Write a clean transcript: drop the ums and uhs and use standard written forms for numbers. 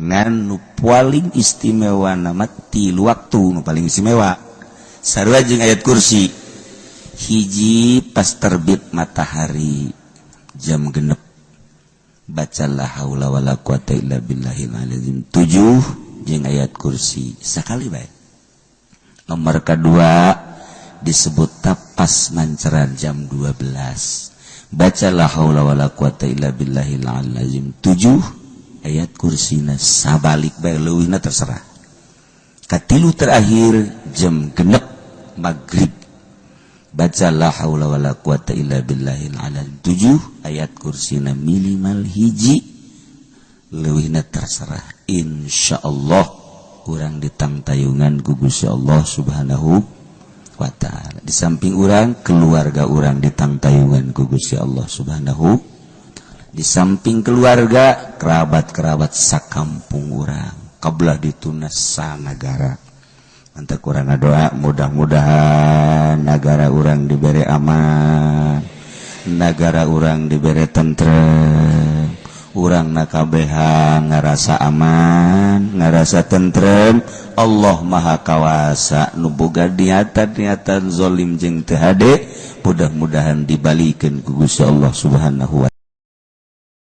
Ngan nu paling istimewa nama tilu waktu nu paling istimewa sarua jeung ayat kursi. Hiji, pas terbit matahari jam 6, baca la haula wala quwata illa billahil azim 7 jeung ayat kursi sakali bae. Nomor kedua disebut pas manceran jam 12, baca la haula wala quwata illa billahil azim 7, ayat kursina sabalik bae, leuwihna terserah. Katilu terakhir jam 6 maghrib, baca la haula wala quwata illa billahil azim 7, ayat kursina minimal hiji, leuwihna terserah. Insyaallah urang ditangtayungan ku Gusti Allah Subhanahu wa Ta'ala. Di samping urang, keluarga urang ditangtayungan ku Gusti Allah Subhanahu. Di samping keluarga, kerabat-kerabat sakampung urang, kabelah dituna sanagara. Mantap, kurang doa mudah-mudahan negara urang diberi aman, negara urang diberi tentrem, urang nakabehan ngarasa aman, ngarasa tentrem. Allah Maha Kawasa, nu boga niatan-niatan zolim jeung teu hade mudah-mudahan dibalikeun ku Gusti Allah Subhanahu wa